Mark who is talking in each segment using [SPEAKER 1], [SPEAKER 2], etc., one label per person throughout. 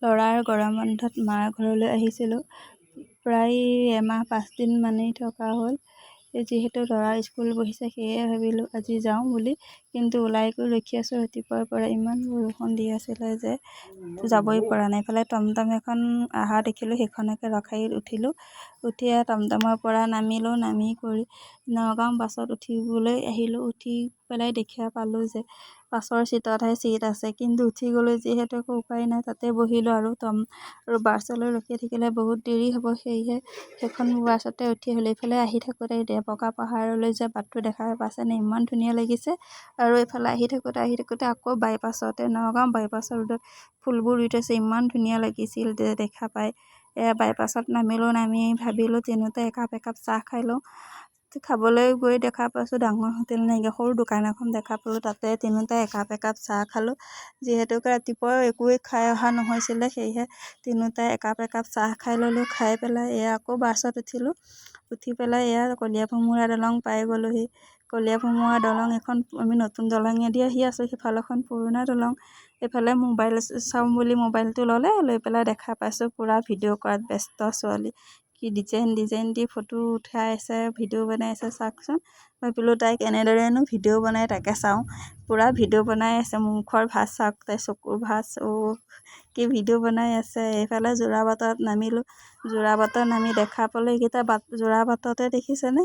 [SPEAKER 1] ল'ৰাৰ গৰম বন্ধত মাৰ ঘৰলৈ আহিছিলোঁ। প্ৰায় এমাহ 5 দিনমানেই থকা হ'ল। যিহেতু ল'ৰাৰ স্কুল বহিছে, সেয়ে ভাবিলোঁ আজি যাওঁ বুলি। কিন্তু ওলাই গৈ ৰখি আছোঁ ৰাতিপুৱাৰ পৰা। ইমান বৰষুণ দি আছিলে যে যাবই পৰা নাই। ইফালে টমটম এখন অহা দেখিলোঁ, সেইখনকে ৰখাই উঠিলোঁ। উঠি টমটমৰ পৰা নামিলোঁ। নামি কৰি নগাঁও বাছত উঠিবলৈ আহিলোঁ। উঠি পেলাই দেখা পালোঁ যে পাছৰ ছিটতহে ছিট আছে। কিন্তু উঠি গ'লোঁ যিহেতু, একো উপায় নাই, তাতে বহিলোঁ। আৰু টম আৰু বাছলৈ ৰখি থাকিলে বহুত দেৰি হ'ব, সেয়েহে সেইখন বাছতে উঠি আহিলোঁ। এইফালে আহি থাকোঁতে বগা পাহাৰলৈ যোৱা বাটটো দেখা পাইছেনে? ইমান ধুনীয়া লাগিছে। আৰু এইফালে আহি থাকোঁতে আহি থাকোঁতে আকৌ বাইপাছতে, নগাঁও বাইপাছৰ ৰোডত ফুলবোৰ ৰুই থৈছে। ইমান ধুনীয়া লাগিছিল দেখা পাই। এয়া বাইপাছত নামিলোঁ। নামি ভাবিলোঁ তিনিওটাই একাপ একাপ চাহ খাই লওঁ। খাবলৈ গৈ দেখা পাইছোঁ ডাঙৰ হোটেল নাইকিয়া, সৰু দোকান এখন দেখা পালোঁ। তাতে তিনিওটাই একাপ একাপ চাহ খালোঁ। যিহেতুকে ৰাতিপুৱাও একোৱেই খাই অহা নহৈছিলে, সেয়েহে তিনিওটাই একাপ একাপ চাহ খাই ল'লোঁ। খাই পেলাই এয়া আকৌ বাছত উঠিলোঁ। উঠি পেলাই এয়া কলীয়াভোমোৰা দলং পাই গ'লোহি। কলীয়াভোমোৰা দলং এখন, আমি নতুন দলঙেদি আহি আছোঁ, সিফালখন পুৰণা দলং। এইফালে মোবাইল চাওঁ বুলি মোবাইলটো ল'লে। লৈ পেলাই দেখা পাইছোঁ পূৰা ভিডিঅ' কৰাত ব্যস্ত ছোৱালী। কি ডিজাইন ডিজাইন দি ফটো উঠাই আছে, ভিডিঅ' বনাই আছে, চাওকচোন। ভাবিলোঁ তাই কেনেদৰেনো ভিডিঅ' বনাই তাকে চাওঁ। পূৰা ভিডিঅ' বনাই আছে। মুখৰ ভাঁজ চাওক, তাই চকুৰ ভাঁজ, অ' কি ভিডিঅ' বনাই আছে! এইফালে যোৰাবাটত নামিলোঁ। যোৰাবাটত নামি দেখা পালোঁ এইকেইটা বাট, যোৰাবাটতে দেখিছেনে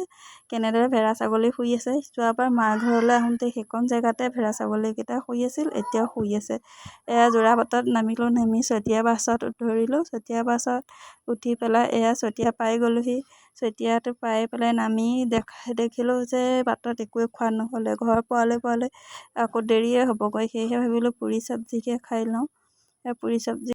[SPEAKER 1] কেনেদৰে ভেড়া ছাগলী শুই আছে? যোৱাবাৰ মাৰ ঘৰলৈ আহোঁতে সেইকণ জেগাতে ভেড়া ছাগলীকেইটা শুই আছিল, এতিয়াও শুই আছে। এয়া যোৰাবাটত নামিলোঁ। নামি চতিয়া বাছত ধৰিলোঁ। চতিয়া বাছত উঠি পেলাই এয়া চতিয়া পাই গ'লোহি। চতিয়াটো পাই পেলাই নামি দেখিলোঁ যে বাটত একোৱে খোৱা নহ'লে, ঘৰ পোৱালৈ পোৱালৈ আকৌ দেৰিয়ে হ'বগৈ। সেয়েহে ভাবিলোঁ পুৰি চব্জিকে খাই লওঁ। পুৰি চব্জি